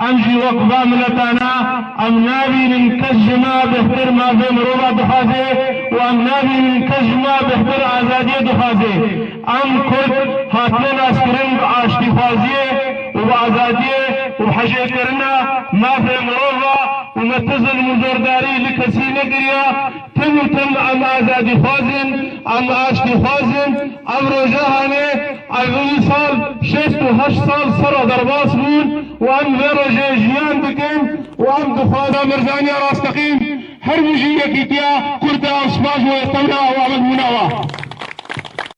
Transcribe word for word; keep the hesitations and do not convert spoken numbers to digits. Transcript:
Em jî wek va miletana, em nabînin kes ji me bêhtir mafê mirova dixwaze û em nabînin kes ji me bêhtir azadiyê dixwaze. Em Kurd hatine naskirin bi aştîxwaziyê û bi azadiyê û bi hejêkirina mafê mirova û me ti zilm û zordarî li kesî nekiriya. Tim û tim em azadîxwaz in, em aştîxwaz in. Ev roja hanê, ev vî sal şêst û heşt sal sera derbas bûn û em vê rojê jiyan dikin û em dixwazin. Mirzaniya rasteqîn her bijî yekîtiya Kurda û spas bo Tewra û Ahmed Munawa.